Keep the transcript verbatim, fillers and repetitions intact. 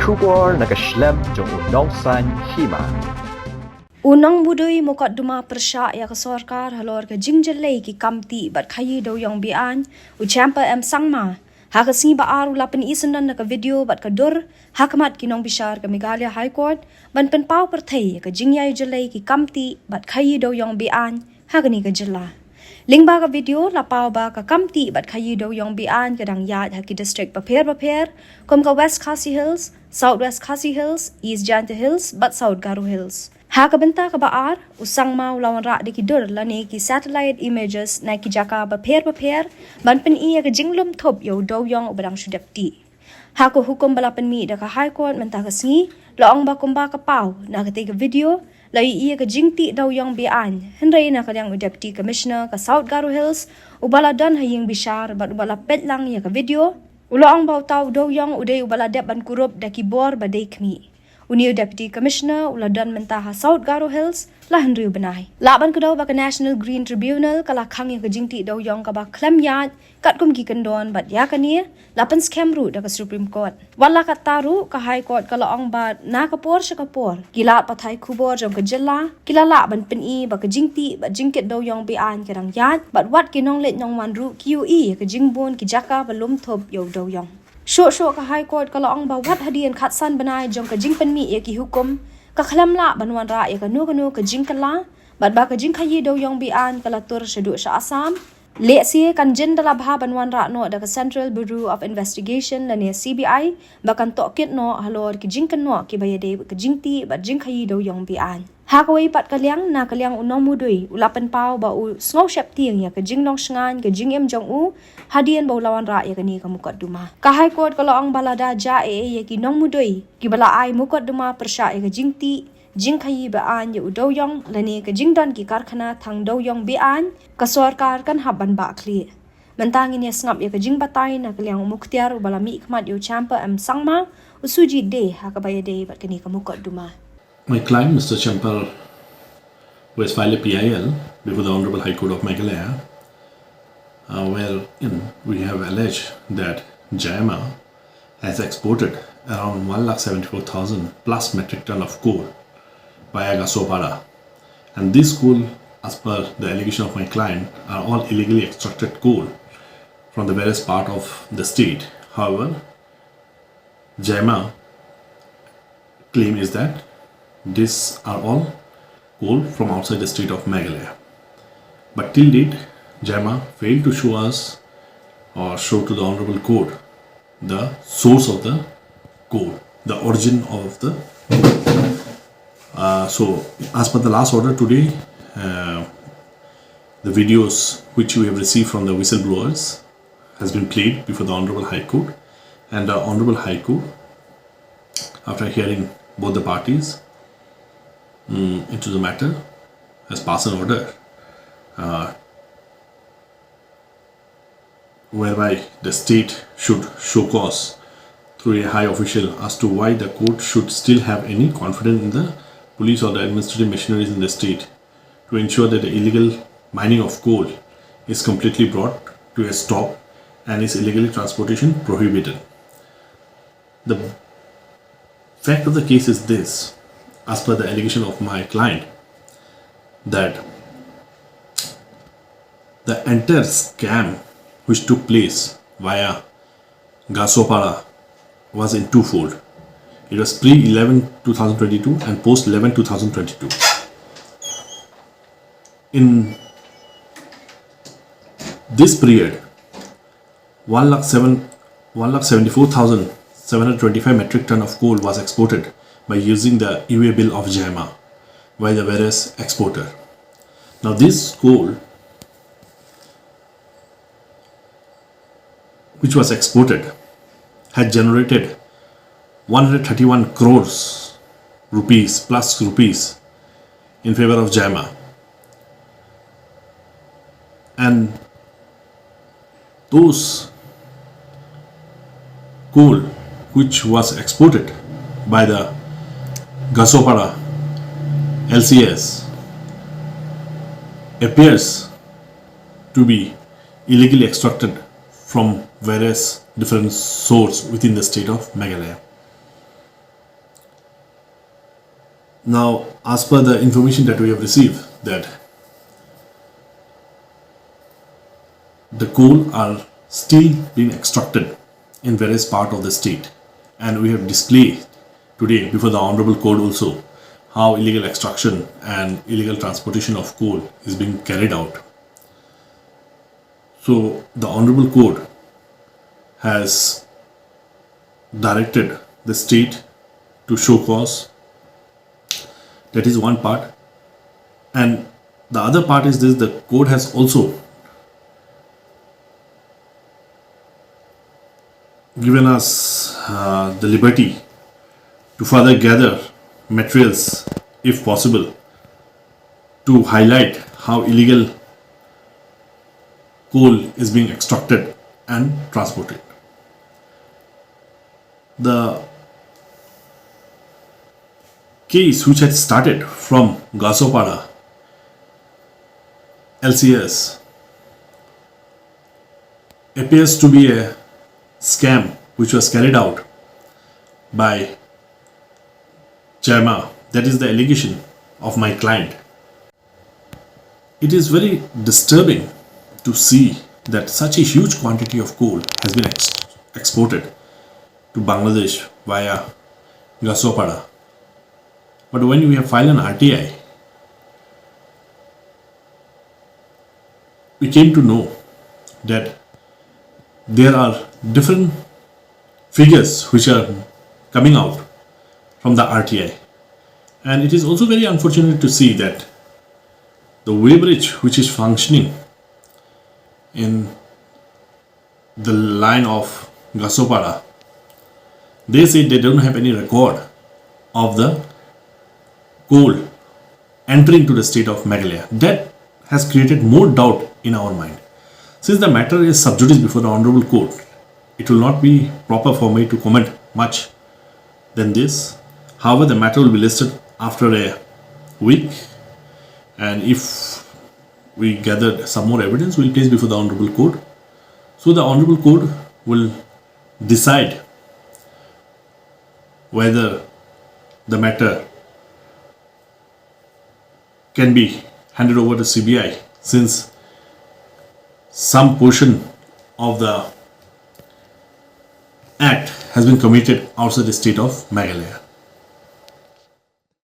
Khubor na ka shlem jong u Nongsaiñ Hima. U Nongmudui Mukotduma pyrshah ïa ka sorkar halor ka jingjyllei ki kam tih bad khaïi dewïong be-aiñ, u Chempa M Sangma, ha ka sngi Ba-ar u la pyni syndon na ka video bad ka dur ha khmat ki nongbishar ka Meghalaya High Court ban pynpaw pyrthei ïa ka jingïai jyllei ki kam tih bad khaïi dewïong be-aiñ ha kane ka jylla. Lyngba ka video la paw ba ka kam tih bad khaïi dewïong be-aiñ ka dang ïaid ha ki district bapher bapher, kum ka West Khasi Hills, South West Khasi Hills, East Jaintia Hills bad South Garo Hills. Ha ka bynta kaba ar, u Sangma u la wanrah da ki dur lane ki satellite images na ki jaka bapher bapher ban pyni ïa ka jinglum thup ïa u dewïong uba dang shu dep tih. Ha ka hukum ba la pynmih da ka High Court mynta ka sngi, la ong ba kumba ka paw na katei ka video, la ïohi ïa ka jingtih dewïong be-aiñ, hynrei na ka liang u Deputy Commissioner ka South Garo Hills, uba la don ha ïing bishar bad uba la peit lang ïa ka video, u la ong ba uta u dewïong u dei uba la dep ban kurup da ki bor ba dei khmih. Une u Deputy Commissioner u la don mynta ha South Garo Hills la hynriew bnai. Lah ban kdew ba ka National Green Tribunal ka la khang ïa ka jingtih dewïong kaba khlem ïaid katkum ki kyndon bad ïa kane la pynskhem ruh da ka Supreme Court. Wat la katta ruh, ka High Court ka la ong ba na ka por sha ka por ki lad pathai khubor jong ka jylla ki la lah ban pyni ba ka jingtih bad jingkit dewïong be-aiñ ka dang ïaid bad wat ki nongleit nongwan ruh ki ïohi ïa ka jingbun ki jaka ba lum thup ïa u dewïong. Shuh shuh ka High Court ka la ong ba wat hadien khatsan bnai jong ka jingpynmih ïa ki hukum, ka khlem lah ban wanrah ïa kano kano ka jingkylla, bad ba ka jingkhaïi dewïong be-aiñ ka la tur shaduh sha Assam. Lehse kan jin da la bha ban wanrah noh da ka Central Bureau of Investigation lane C B I, ba kan tohkit noh halor ki jingkynnoh kiba ïadei bad ka jingtih bad jingkhaïi dewïong be-aiñ. Ha kawei pat ka liang, na ka liang u Nongmudui u la pynpaw ba u sngew sheptieng ïa ka jinglong shngaiñ ka jingim jong u hadien ba u la wanrah ïa kane ka mukotduma. Ka High Court ka la ong ba lada jia ei ei ïa ki nongmudui kiba la ai mukotduma pyrshah ïa ka jingtih, jingkhaïi be-aiñ ïa u dewïong lane ka jingdon ki karkhana thang dewïong be-aiñ, ka sorkar kan hap ban bah khlieh. Mynta ngin ïa sngap ïa ka jingbatai na ka liang u muktiar uba la mihkhmat ïa u Chempa M Sangma, u Sujit Dey, ha kaba ïadei bad kane ka mukotduma. My client, Mister Chempal, who has filed a P I L before the Honorable High Court of Meghalaya, uh, wherein we have alleged that Jaima has exported around one lakh seventy-four thousand plus metric ton of coal via Gasopara. And this coal, as per the allegation of my client, are all illegally extracted coal from the various part of the state. However, Jaima claim is that these are all coal from outside the state of Meghalaya. But till date, Jaima failed to show us or show to the Honorable Court the source of the coal, the origin of the. Uh, so, as per the last order today, uh, the videos which we have received from the whistleblowers has been played before the Honorable High Court, and the Honorable High Court, after hearing both the parties, mm, into the matter, has passed an order, uh, whereby the state should show cause through a high official as to why the court should still have any confidence in the police or the administrative machineries in the state to ensure that the illegal mining of coal is completely brought to a stop and is illegally transportation prohibited. The fact of the case is this, as per the allegation of my client, that the entire scam which took place via Gasopara was in twofold. It was pre eleven two thousand twenty-two and post eleven two thousand twenty-two. In this period, one lakh seven, one lakh seventy-four thousand seven hundred twenty-five metric ton of coal was exported by using the e-way bill of Jaima by the various exporter. Now, this coal which was exported had generated one hundred thirty-one crores rupees plus rupees in favor of Jaima. And those coal which was exported by the Gasopara L C S appears to be illegally extracted from various different sources within the state of Meghalaya. Now, as per the information that we have received, that the coal are still being extracted in various part of the state, and we have displayed today before the Honorable Court also how illegal extraction and illegal transportation of coal is being carried out. So the Honorable Court has directed the state to show cause. That is one part. And the other part is this: the court has also given us uh, the liberty to further gather materials, if possible, to highlight how illegal coal is being extracted and transported. The case, which had started from Gasopara L C S, appears to be a scam which was carried out by Jaima. That is the allegation of my client. It is very disturbing to see that such a huge quantity of coal has been ex- exported to Bangladesh via Gasopara. But when we have filed an R T I, we came to know that there are different figures which are coming out from the R T I. And it is also very unfortunate to see that the weighbridge which is functioning in the line of Gasopara, they say they don't have any record of the coal entering to the state of Meghalaya. That has created more doubt in our mind. Since the matter is sub judice before the Honorable Court, it will not be proper for me to comment much than this. However, the matter will be listed after a week, and if we gather some more evidence, we'll place before the Honorable Court. So the Honorable Court will decide whether the matter can be handed over to C B I, since some portion of the act has been committed outside the state of Meghalaya.